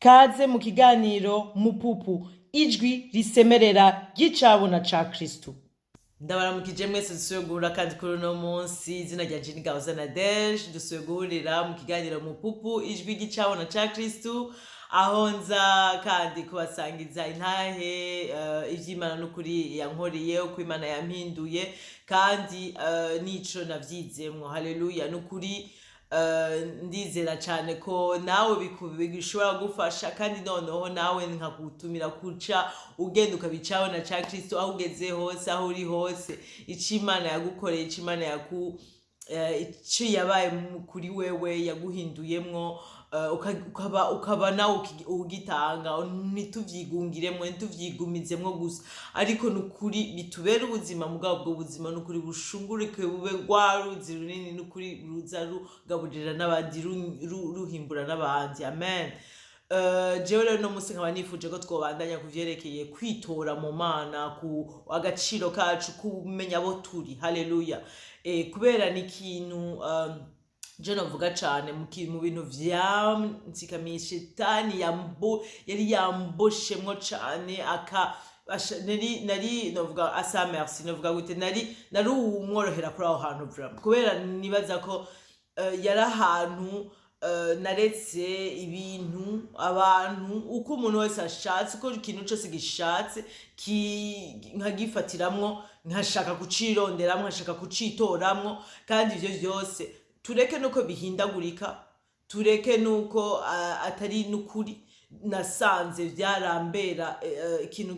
Kaze mu kiganiro Mupupu, ijwi risemerera ry'icabona ca Kristu. Ndabaramukije mwese dusubiye guhura kandi kuri uno munsi. Izina rya Jini Gahoza Nadege. Dusubiye guhurira mu kiganiro Mupupu, ijwi ry'icabona ca Kristu, aho nza kandi kubasangiza intahe ivy'Imana n'ukuri yankoreye, uko Imana yampinduye, kandi n'ico navyizemwo. Haleluya! N'ukuri ndizera cyane ko nawe bishobora gufasha, kandi noneho nawe nkagutumira kuca ugenda ukabicaho na ca Kristo, aho ugeze hose, aho uri hose, ico Imana yagukoreye, ico Imana yaku ico yabaye kuri wewe, yaguhinduyemwo, ukaba nawe ugitanga. Ntituvyigungiremwo, ntituvyigumizemwo gusa, ariko nukuri bitubere ubuzima. Mugabo ubwo buzima nukuri bushungurike, bube rwa ruzi runini nukuri ruza rugaburira n'abandi, ruhimbura n'abandi. Amen. Jewe rero no munsi nkaba nifuje ko twobandanya ku vyerekeye kwitora mu Mana, ku agaciro kacu, kumenya abo turi. Haleluya! Kubera ni ikintu je novuga cane mu bintu vyansikamiye, Shetani yari yamboshemwo cane, aka nari novuga asa merci, novuga gute, nari uwumworohera kuri aho hantu vraiment, kubera nibaza ko yari ahantu naretse ibintu, abantu, uko umuntu wese ashatse, uko ikintu cose gishatse nkagifatiramwo, nkashaka kucironderamwo, nkashaka kucitoramwo. Kandi ivyo vyose tureke nuko bihindagurika, tureke nuko atari n'ukuri. Nasanze vyarambera ikintu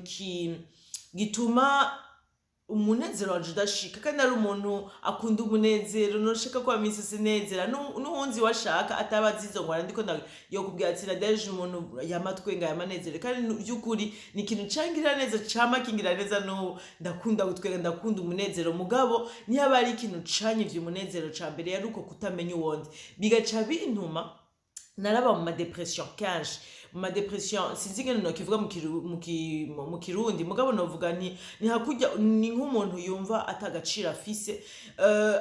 gituma umunezero wanje udashika, kandi ari umuntu akunda umunezero. Noshaka ko minsi sinezera n'uwunzi washaka ataba azi izo ngwara ndiko yokubwira ati: "Nadeje umuntu yamatwenga, yamanezero." Kandi vy'ukuri ni ikintu cangira neza, cama kingira neza. N'ubu ndakunda gutwenga, ndakunda umunezero. Mugabo niba ari ikintu canyivye umunezero ca mbere, yari uko kutamenya uwondi, bigaca bintuma naraba mu ma dépression kenshi, mu ma dépression. Sinzi ingene nokivuga mu Kirundi, mugabo novuga nti ni hakurya, ni nk'umuntu yumva atagaciro afise,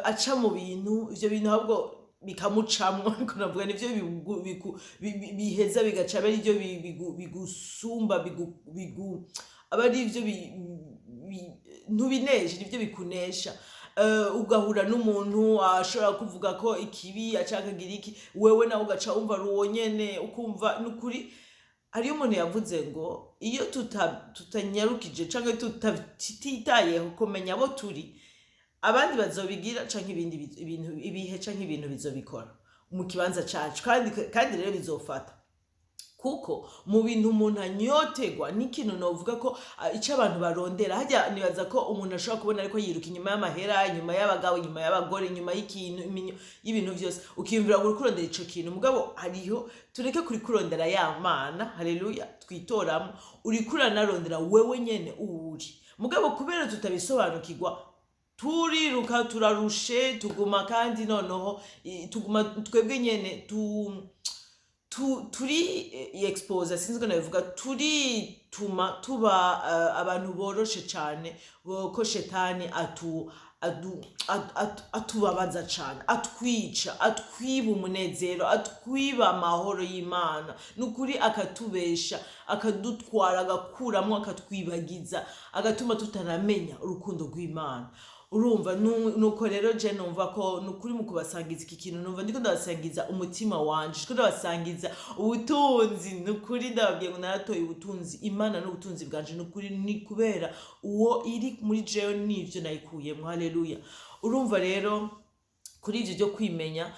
aca mu bintu, ivyo bintu ahubwo bikamucamwo. Ariko navuga nivyo biheza bigaca aba arivyo bigusumba, aba ari ivyo ntubinesha, nivyo bikunesha. Ugahura n'umuntu ashobora kuvuga ko ikibi ashaka agira iki, wewe nawe ugaca wumva ari uwo nyene, ukumva nukuri. Hariyo umuntu yavuze ngo iyo tutanyarukije canke tutitayeho kumenya abo turi, abandi bazobigira, canke ibindi ibintu, ibihe canke ibintu bizobikora mu kibanza cacu. Kandi rero bizofata, kuko mu bintu umuntu anyotegwa n'ikintu novuga ko ico abantu barondera harya, nibaza ko umuntu ashobora kubona ariko yiruka inyuma y'amahera, inyuma y'abagabo, inyuma y'abagore, inyuma y'ikintu, y'ibintu vyose, ukiyumvira ngo uriko urondera ico kintu. Mugabo hariho tureke kuri kurondera ya Mana, haleluya, twitoramo. Uriko uranarondera wewe nyene uwuri. Mugabo kubera tutabisobanukirwa, turiruka, turarushe, tuguma kandi noneho tuguma twebwe nyene tu tu turi expose, sinzi ko nabivuga, turituma tuba abantu boroshe cane, ko Shetani atu adu, at, at, atubabaza cane, atwica, atwiba umunezero, atwiba amahoro y'Imana nukuri, akatubesha, akadutwara, agakuramwo, akatwibagiza, agatuma tutanamenya urukundo rw'Imana. Urumva nuko rero je numva ko nukuri mu kubasangiza iki kintu, numva ndiko ndabasangiza umutima wanje, ndiko ndabasangiza ubutunzi. Nukuri ndababwiye ngo naratoye ubutunzi. Imana n'ubutunzi bwanje nukuri, ni kubera uwo iri muri jewe n'ivyo nayikuyemwo. Haleluya! Urumva rero kuri ivyo byo kwimenya,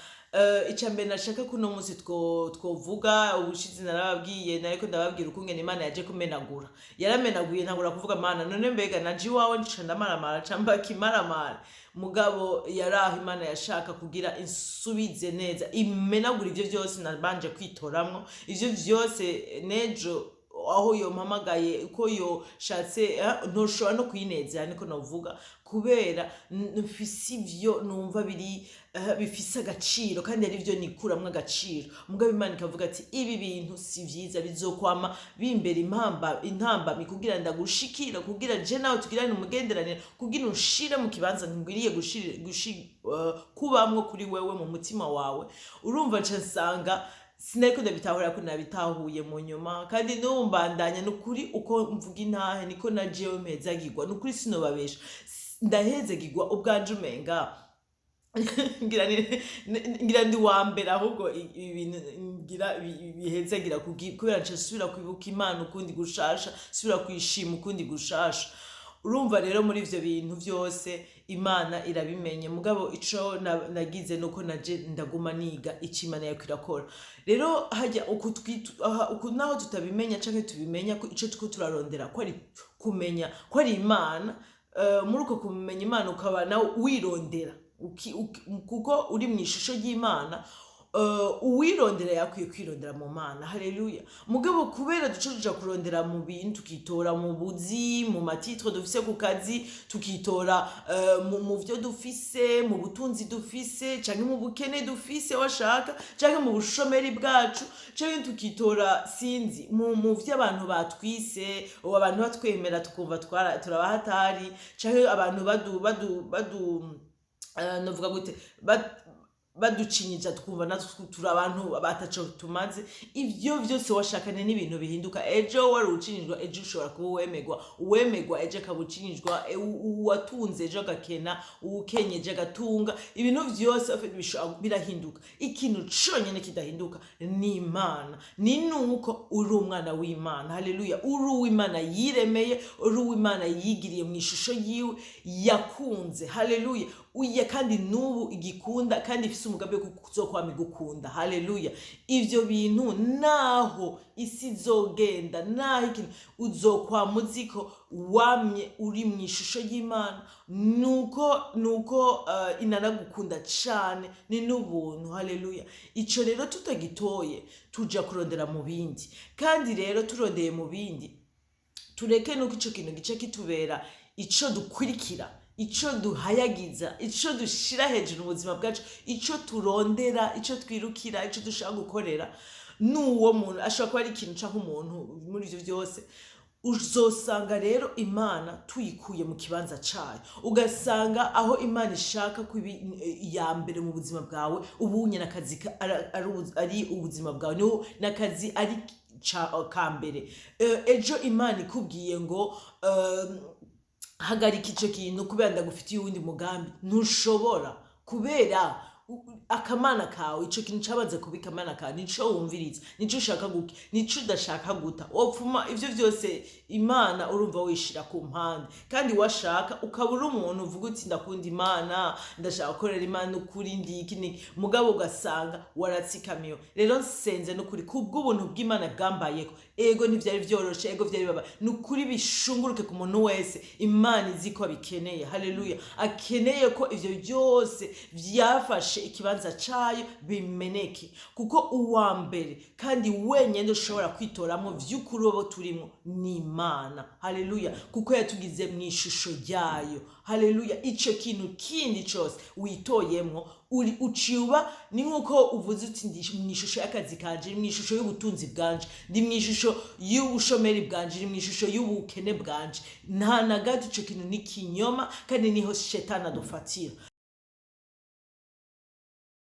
icya mbere nashaka ko uno munsi twovuga, ubushize narababwiye, nariko ndababwira ukungene Imana yaje kumenagura. Yaramenaguye, ntangura kuvuga: "Mana, none mbega naje iwawe nca ndamaramara, ca mba kimaramara?" Mugabo yaraho Imana yashaka kugira insubize neza, imenagura ivyo vyose nabanje kwitoramwo, ivyo vyose. Nejo aho yompamagaye, uko yoshatse, ntoshobora no kuyinezera, niko novuga, kubera mfise ivyo numva biri bifise agaciro, kandi ari vyo nikuramwo agaciro. Mugabo Imana ikavuga ati: "Ibi bintu si vyiza, bizokwama bimbera impamba, intambamyi kugira ndagushikira, kugira je nawe tugirane umugenderanire, kugira unshire mu kibanza ngwiriye kubamwo kuri wewe mu mutima wawe." Urumva nca nsanga Sinariko ndabitahura ko nabitahuye mu nyuma, kandi n'ubu mbandanya. Ni ukuri, uko mvuga intahe niko na jewe mpezagirwa. Ni ukuri, sinobabesha, ndahezagirwa ubwanje. Umenga ngira ndi wa mbere ahubwo ibintu ngira bihezagira, kubera nca nsubira kwibuka Imana ukundi gushasha, nsubira kuyishima ukundi gushasha. Urumva rero, muri ivyo bintu vyose Imana irabimenye. Mugabo ico nagize nuko naje ndaguma niga ico Imana yariko irakora. Rero hajya uku naho tutabimenya canke tubimenya, ko ico turiko turarondera ko ari kumenya ko ari Imana. Muri uko kumenya Imana, ukaba nawe wirondera, kuko uri mu ishusho ry'Imana. Uwirondera yakwiye kwirondera mu Mana, haleluya. Mugabo kubera duca tuja kurondera mu bintu, tukitora mu buzi, mu ma titres dufise ku kazi, tukitora mu vyo dufise, mu butunzi dufise canke mu bukene dufise washaka, canke mu bushomeri bwacu, canke tukitora, sinzi, mu vyo abantu batwise, ubu abantu batwemera tukumva turabahatari, canke abantu badu badu badu novuga gute, baducinyija twumva natwe turi abantu bataco tumaze. Ivyo vyose washakane n'ibintu bihinduka. Ejo wari ucinyijwa, ejo ushobora kuba uwemegwa, uwemegwa ejo akaba ucinyijwa, uwatunze ejo agakena, uwukenye ejo agatunga. Ibintu vyose birahinduka. Ikintu conyene kidahinduka ni Imana, ni nuko uri umwana w'Imana, haleluya. Uri uw'Imana yiremeye, uri uw'Imana yigiriye mu ishusho yiwe yakunze, haleluya. Uye kandi n'ubu igikunda, kandi ifise umugambi wo kuzokwama igukunda, haleluya. Ivyo bintu, naho isi izogenda, naho ikintu, uzokwama uzi ko wamye uri mu ishusho y'Imana. Nuko inanagukunda cane, ni n'ubuntu, haleluya. Ico rero tutagitoye, tuja kurondera mu bindi. Kandi rero turondeye mu bindi, tureke nuko ico kintu gice kitubera ico dukurikira, ico duhayagiza, ico dushira hejuru mu buzima bwacu, ico turondera, ico twirukira, ico dushaka gukorera. N'uwo muntu ashobora kuba ari ikintu canke umuntu. Muri ivyo vyose uzosanga rero Imana tuyikuye mu kibanza cayo, ugasanga aho Imana ishaka ko iba iya mbere mu buzima bwawe, ubunye n'akazi ari ubuzima bwawe, niho n'akazi ari ka mbere. Ejo Imana ikubwiye ngo hagarika ico kintu kubera ndagufitiye uwundi mugambi, ntushobora, kubera akamana kawe, ico kintu cabanze kuba ikamana kawe, nico wumviriza, nico ushaka guki, nico udashaka guta. Wopfuma ivyo vyose Imana urumva wishira ku mpande, kandi washaka ukaba uri umuntu uvuga uti ndakunda Imana, ndashaka gukorera Imana, ukuri ndiki niki, mugabo ugasanga waratsikamiwe. Rero nsenze n'ukuri kubw'ubuntu bw'Imana bwambayeko. Ego, ntivyari vyoroshe, ego vyari baba. Ni ukuri bishunguruke ku muntu wese Imana izi ko abikeneye, haleluya. Akeneye ko ivyo byose vyafashe ikibanza cayo bimeneke, kuko uwa mbere kandi wenyine ushobora kwitoramo vy'ukuri abo turimo ni Imana, haleluya, kuko yatugize mu ishusho ryayo, haleluya. Ico kintu kindi cose witoyemwo, uri uciye uba ni nk'uko uvuze uti ndi mu ishusho y'akazi kanje, ndi mu ishusho y'ubutunzi bwanje, ndi mu ishusho y'ubushomeri bwanje, ndi mu ishusho y'ubukene bwanje. Nta na gato, ico kintu ni kinyoma, kandi niho shetani adufatira.